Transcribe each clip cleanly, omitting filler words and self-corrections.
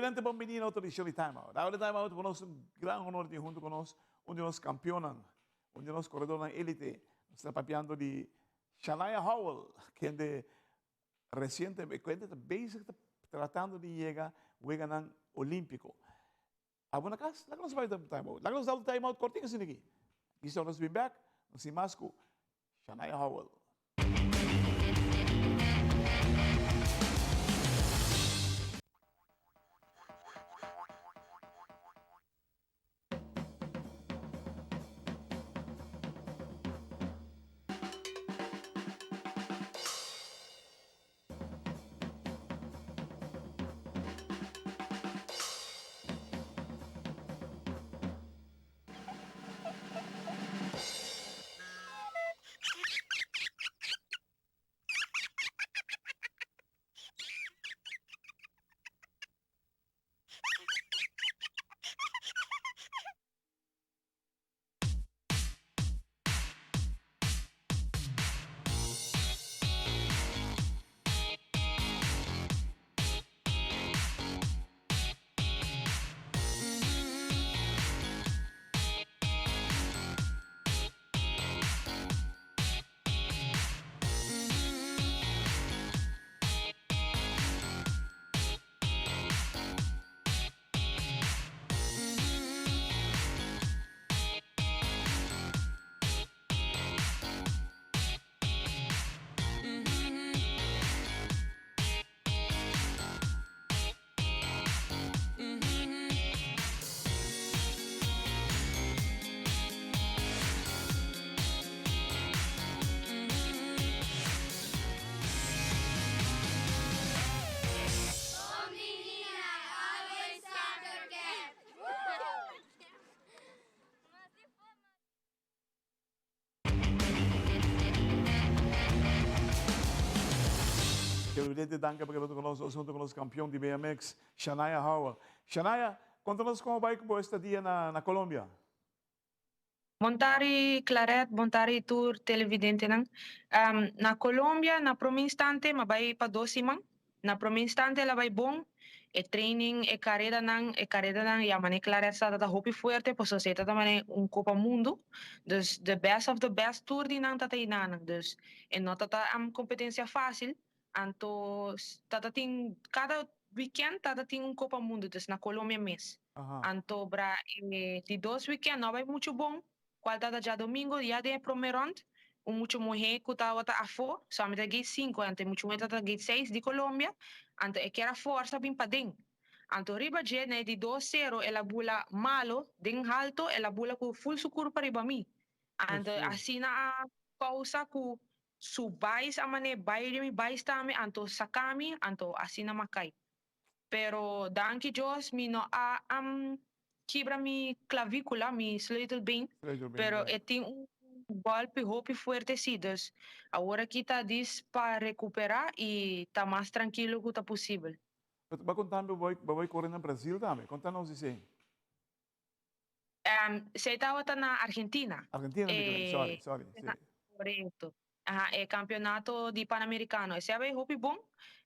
Televidente bon bini na otro edicion di Time Out. Awe di Time Out pa nos un gran honor di tin hunto cu nos un di nos campeonnan, un di nos corredornan elite. Nos ta papiando di Shanaya Howell, kende recientemente, kende ta bezig ta tratando di yega Weganan Olimpico. Abo na cas? Laga nos bai Time Out. Laga nos dal un Time Out cortico asina aki. Kisas nos bin bek, nos tin mas cu Shanaya Howell. Televidente danki pa keda hunto ku nos. Nos hunto ku nos kampion di BMX, Shanaya Howell. Shanaya, konta nos kon a bai ku bo estadia na Colombia. Bon tardi Claret, bon tardi tur televidentenan. Na Colombia na prome instante m'a bai pa dos siman. Na prome instante el a bai bon, e training, e caredanan, e caredanan ya mane Claret sa ta hopi fuerte pasobra esey ta mane un Copa Mundo. Dus the best of the best tur di nan ta ta enanan. Dus e no ta ta competencia facil. Anto ta ta tin cada weekend ta ta tin un Copa Mundo dus na Colombia mes. Anto bra e di dos weekend no a bai mucho bon cual ta ta djadomingo ya den e prome rond un mucho muhe cu tabata afo so ami ta gate cinco anto e mucho muhe tabata gate seis di Colombia anto e kier a forsa bin paden anto riba dje na e di dos cero el a bula malo den halto el a bula cu full su curpa riba mi anto asina a causa cu Su bais a man'é bai di mi bais tambe, anto saka mi, anto asina m'a kai. Pero danki Dios mi no a kibra mi klavikula, mi sleutelbeen, pero e tin un gòlpi hopi fuerte si, dus awor aki ta dis pa rekuperá i ta mas trankilo ku ta posibel. Bo a konta mi bo bai kore na Brazil tambe, konta nos esei. Esei tabata na Argentina. Argentina mi creo, sorry, sorry, si. Correcto. Aha, e campeonato di Panamericano. Esei a bay hopi bon.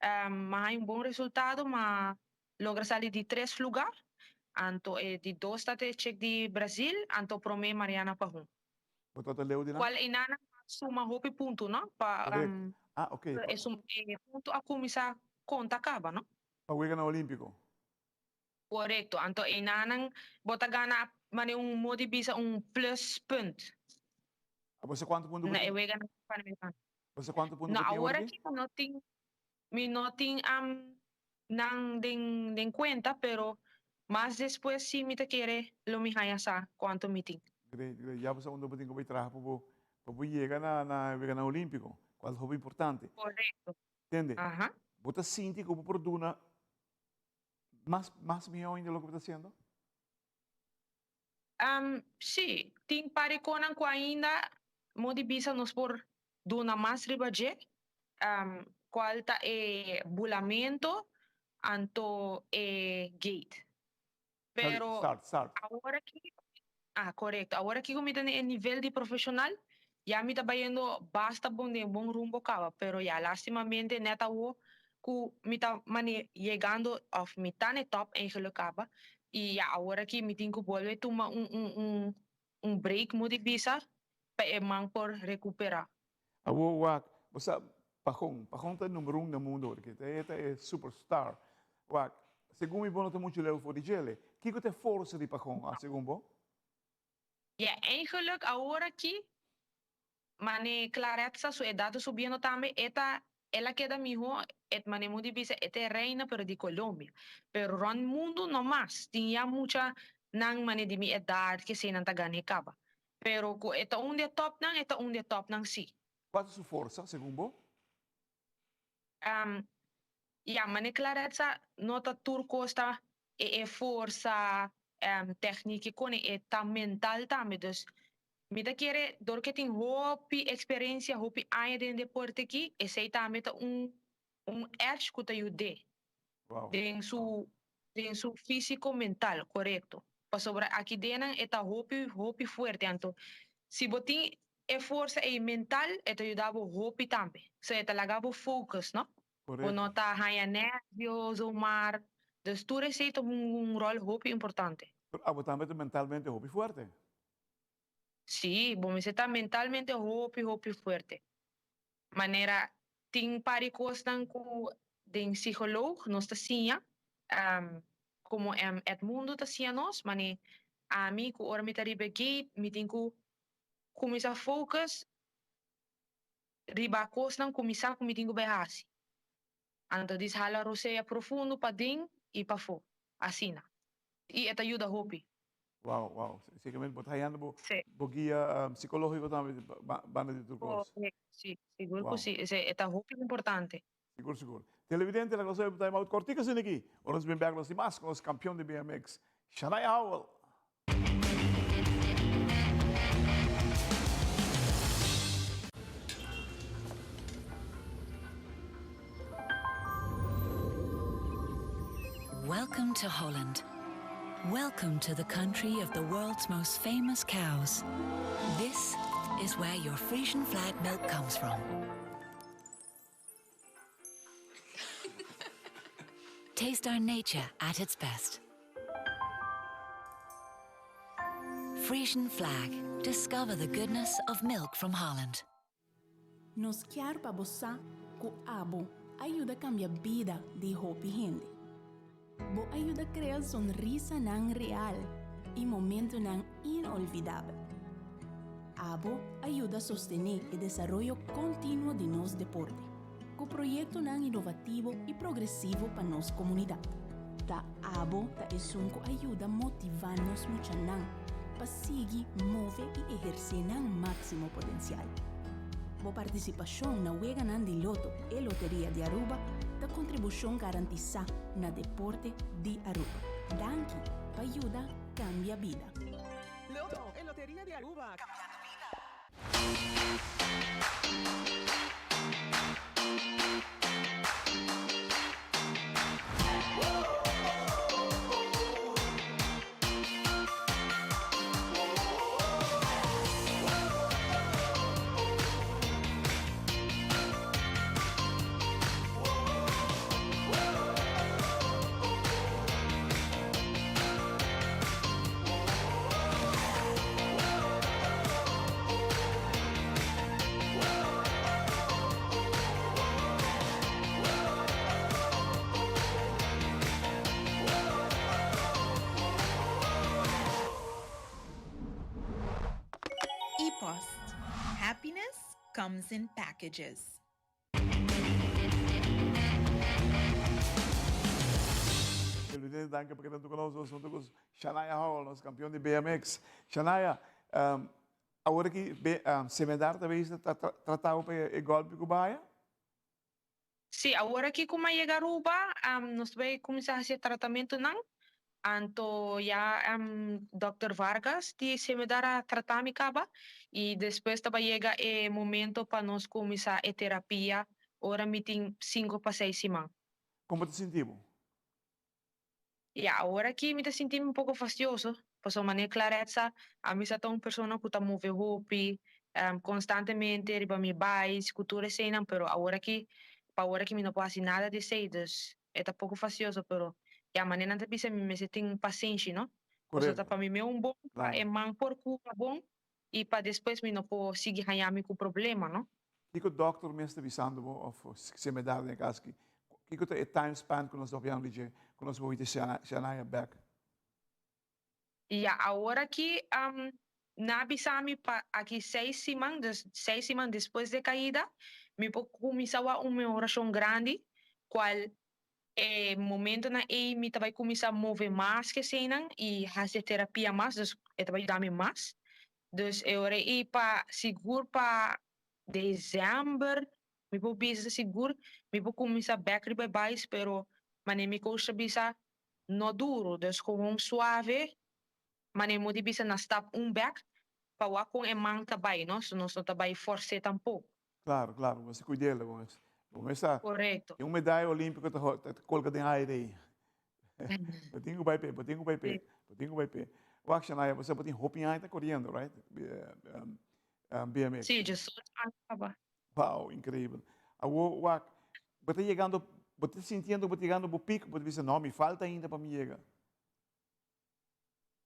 M'a haña un bon resultado, m'a logra sali di tres lugar. Anto e di dos ta e chick di Brazil, anto prome Mariana Pajón. Bo tabata leu di nan? Cual enanan a suma hopi punto, no? Pa, Correcto. Ah, ok. E punto a cuminsa conta caba, no? Pa Weganan Olimpico. Korekto, anto einanan bo ta gana mane un modo di bisa un plus punt. A bo sa kuantu punto bo Na e tin? weganan Panamericano. Bo sa kuantu punto No, bo tin awor awor aki mi no tin, mi no tin nan den den kuenta, pero mas despues si mi ta kere lo mi haña sa kuantu mi tin. Great, great. Ya bo sa unda bo tin ku bai traha pa bo pa bo yega na na e weganan Olimpico, kual ta hopi importante. Korekto. Tende? Aha. Bo ta sinti ku bo por duna Mas mas mihó ainda loke bo ta hasiendo? Sí, tin par di konan ku ainda mo di bisa nos por duna mas riba dje, kual ta e bulamento anto e gate. Pero Start, start. awor aki, ah korekto, awor aki ku mi ta na e nivel di profeshonal ya mi ta bayendo basta bon den bon rumbo kaba, pero ya lastimamente nèt awo ku. ku mi ta mane yegando òf mi ta na e tòp eigenlijk kaba i ya awor aki mi tin ku bolbe tuma un un un un break moet ik bisa pa e man por rekuperá. Awor wak, bo sa Pajon, Pajon ta number un na mundo awor aki, e ta e superstar. Wak, segun mi bo no ta muchu leu for di djele. Kiko ta e forsa di Pajon, segun bo? Ya, eigenlijk awor aki Mane Claretza su edad ta subiendo tambe, e ta el a keda miho, et mane mu di bisa e ta e reina pero di Colombia. Pero rond mundo no mas, tin ya mucha nan mane di mi edad kesey nan ta gana e caba. Pero cu e ta un di e topnan, e ta un di e topnan si. Cua ta su forsa, segun bo? Ya, mane Claretza no ta tur cos ta e e forsa, techniek con e ta mental tambe, dus Mi ta kere dor ke tin hopi eksperensia, hopi aña den deporte aki, esei tambe ta un un edge ku ta yud'é den su den su físiko mental, korekto. Pasobra aki dennan e ta hopi hopi fuerte, anto si bo tin e forsa ei mental e ta yuda bo hopi tambe. So e ta laga bo focus, no? Bo no ta haña nervio zomaar. Dus tur esei ta hunga un ròl hopi importante. Pero abo tambe ta mentalmente hopi fuerte. Sí, bo mester ta mentalmente hopi hopi fuerte. Manera tin par di kosnan ku den psicoloog nos ta siña, komo Edmundo ta siña nos, mane ami ku ora mi ta riba e gate mi tin ku kuminsá focus riba kosnan ku mi sa ku mi tin ku bai hasi. Anto dis hala rosea profundo paden i pafó, asina. I e ta yuda hopi. Wow, wow. Sekermente bo ta hayando bo bo guia psikologiko tambe banda di tur kos. Si, sigur ku si. Esei e ta hopi importante. Sigur, sigur. Televidente, laga nos oye un time out kortiko asina aki. Ora nos bin bek nos tin mas ku nos kampion di BMX, Shania Howell. Welcome to Holland. Welcome to the country of the world's most famous cows. This is where your Frisian flag milk comes from. Taste our nature at its best. Frisian Flag. Discover the goodness of milk from Holland. Nos kier pa bo sa ku abo a yuda kambia bida di hopi hende. Bo a yuda krea sonrisanan real i momentunan inolvidabel. Abo a yuda sostené e desaroyo kontinuo di nos deporte, ku proyektonan inovativo i progresivo pa nos komunidat. Ta abo ta esun ku a yuda motivá nos muchanan pa sigui move i ehersé nan máksimo potensial. Bo partisipashon na Weganan di Loto e Loteria di Aruba ta kontribushon garantisá na deporte di Aruba. Danki pa yuda kambia bida. Loto e Loteria di Aruba, cambiando bida. E-post, Happiness comes in packages. Televidente danki pa keda hunto ku nos. Nos hunto ku Shanaya Howell, nos kampion di BMX. Shanaya, awor aki Semedar ta bezig ta trata bo pa e golpi ku baya? Sí, awor aki ku mi a yega Aruba, nos ta bai kuminsá hasi e tratamentunan. Anto ya dòkter Vargas di Semedar a trata mi kaba i despues ta bai yega e momento pa nos kuminsá e terapia ora mi tin sinku pa seis siman. Kon bo ta sinti bo? Ya, awor aki mi ta sinti mi un poko fastioso, pasobra manera Claret sa, ami sa ta un persona ku ta move hopi, konstantemente riba mi bais ku tur eseinan, pero awor aki. Pa ora ki mi no por hasi nada di esei, dus e ta poko fastioso, pero ya manera nan ta bisa mi mester tin pasenshi, no? Pasobra ta pa mi mes un bon, pa e man por kura bon i pa despues mi no por sigui haña mi ku problema, no? Kiko dòkter mes ta bisando bo òf semedad den e kas aki? Kiko ta e time span ku nos ta papiando di dje ku nos por wita Shania bèk? Ya, awor aki nan a bisa mi pa aki seis siman, dus seis siman despues di e kaida, mi por kuminsá wak un mehorashon grandi, kual e momentonan ei mi ta bai kuminsá move mas ku eseinan i hasi e terapia mas, dus e ta bai yuda mi mas. Dus e ora ei pa sigur pa desèmber mi por bisa sigur mi por kuminsá bèk riba e bais, pero manera mi coach ta bisa no duro, dus gewoon suave, manera mi di bisa na stap un bek pa wak kon e man ta bai, no, so nos no ta bai fors'é tampoko. Claro, claro, bo mester cuid'el, bo mester, bo mester sa, Correcto. tin un medaya olimpico ta ta colga den aire ei. Bo tin cu bai p'e, bo tin cu bai p'e, bo tin cu bai p'e. Wak Shania, bo sa bo tin hopi aña ta coriendo, right? BMX. Sí, diesocho aña caba. Wow, increibel. Awor, wak, bo ta yegando, bo ta sintiendo bo ta yegando bo pico, bo ta bisa, no, mi falta ainda pa mi yega.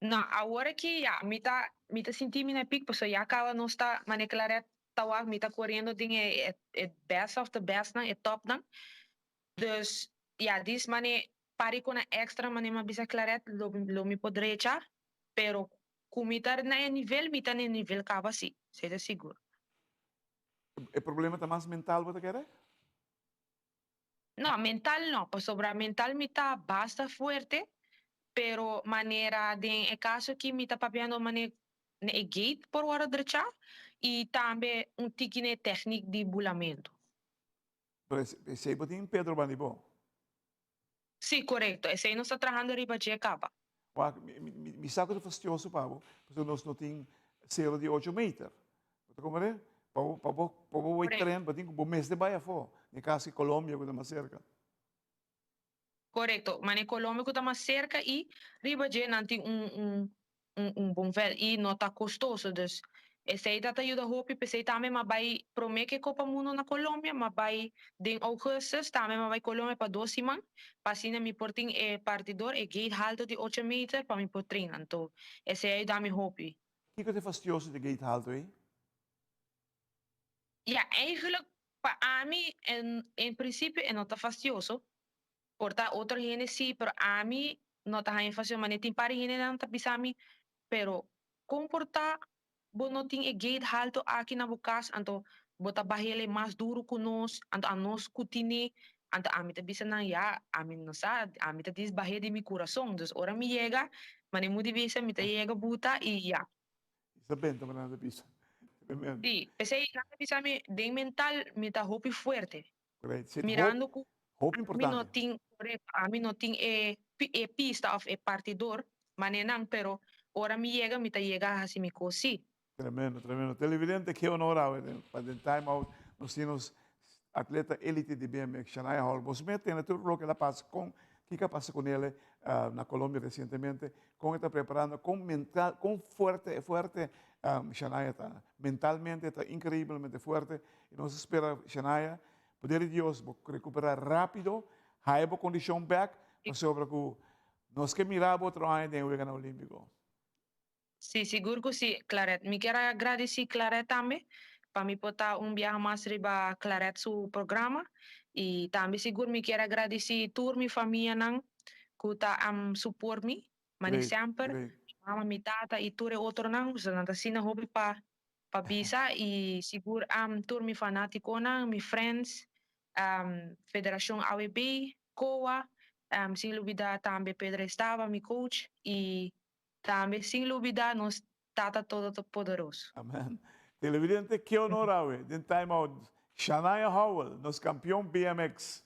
No, awor aki ya, mi ta, mi ta sinti mi na e pico, pasobra ya caba nos ta, manera Claret ta wak, mi ta coriendo den e, e, e best of the bestnan, e topnan. Dus, ya, dis mane pari cu na extra, mane mi a bisa Claret, lo, lo mi por drecha, pero cu mi ta na e nivel, mi ta na e nivel caba si, esey ta sigur. E problema ta mas mental bo ta kere? No, mental no, pasobra mental mi ta basta fuerte, pero manera den e caso aki mi ta papiando mane na e gate por worde drecha y tambe un tiki na e techniek di bulamento. Pero esey bo tin Pedro bandi bo? Sí, korekto. Esei nos ta trahando riba dje kaba. Wak, mi sa ku ta fastioso pa bo, pasobra nos no tin sero di ocho meter. Bo ta komprende? Pa bo, pa bo, pa bo bai tren, bo tin ku bo mester bai afó. Den kas di Colombia ku ta mas serka. Korekto. Mane Colombia ku ta mas serka i riba dje nan tin un, un, un un bon vèlt i no ta kostoso dus esei ta ta yuda hopi p'esei tambe m'a bai promé ke Copa Mundo na Colombia m'a bai den augustus tambe m'a bai Colombia pa dos siman pa asina mi por tin e partidor e gate halto di ocho meter pa mi por train anto esei a yuda mi hopi. Kiko ta e fastioso di gate halto ei? Ya eigenlijk pa ami en principio e no ta fastioso Por ta otro hende si, pero ami no ta haña fácil manera. Tin par di hendenan ta bisa mi, pero kon por ta bo no tin e gate halto aki na bo kas, anto bo ta bah'el e mas duru ku nos, anto anos ku tine, anto ami ta bisa nan, ya, ami no sa, ami ta dis bah'é di mi kurason. Dus ora mi yega, manera mi di bisa, mi ta yega buta i ya. Isa benta manera nan ta bisa. Si, p'esei nan ta bisa mi, den mental mi ta hopi fuerte. Great. Zit Mirando hopi, ku hopi ami no importante. tin, korekto, ami no tin e e pista òf e partidor manenan, pero ora mi yega mi ta yega a hasi mi kos sí. Tremendo, tremendo. Televidente, ke honor awe den pa den Time Out nos tin nos atleta elite di BMX, Shania Hall. Bos mester tende tur loke el a pasa kon, kiko a pasa con el na Colombia recientemente, kon e ta preparando, kon mental, kon fuerte, fuerte Shania ta. Mentalmente e ta increiblemente fuerte. I nos a spera Shania, poder di Dios, bo recupera rapido, haya bo condicion bek, pasobra cu nos ke mira bo otro aña den Weganan Olimpico. Sí, sigur cu sí, Claret. Mi kier a gradici Claret tambe pa mi por ta un biaha mas riba Claret su programa. Y tambe sigur mi kier a gradici tur mi famianan cu ta support mi, mane semper, mi mama, mi tata y tur e otronan, pasobra nan ta asina hopi pa pa bisa y sigur tur mi fanaticonan, mi friends, Federacion AWB, COA, sin lubida tambe Pedro Estaba, mi coach, y tambe sin lubida nos Tata Todopoderoso. Amen. Televidente, ke honor awe den Time Out, Shania Howell, nos campeon BMX.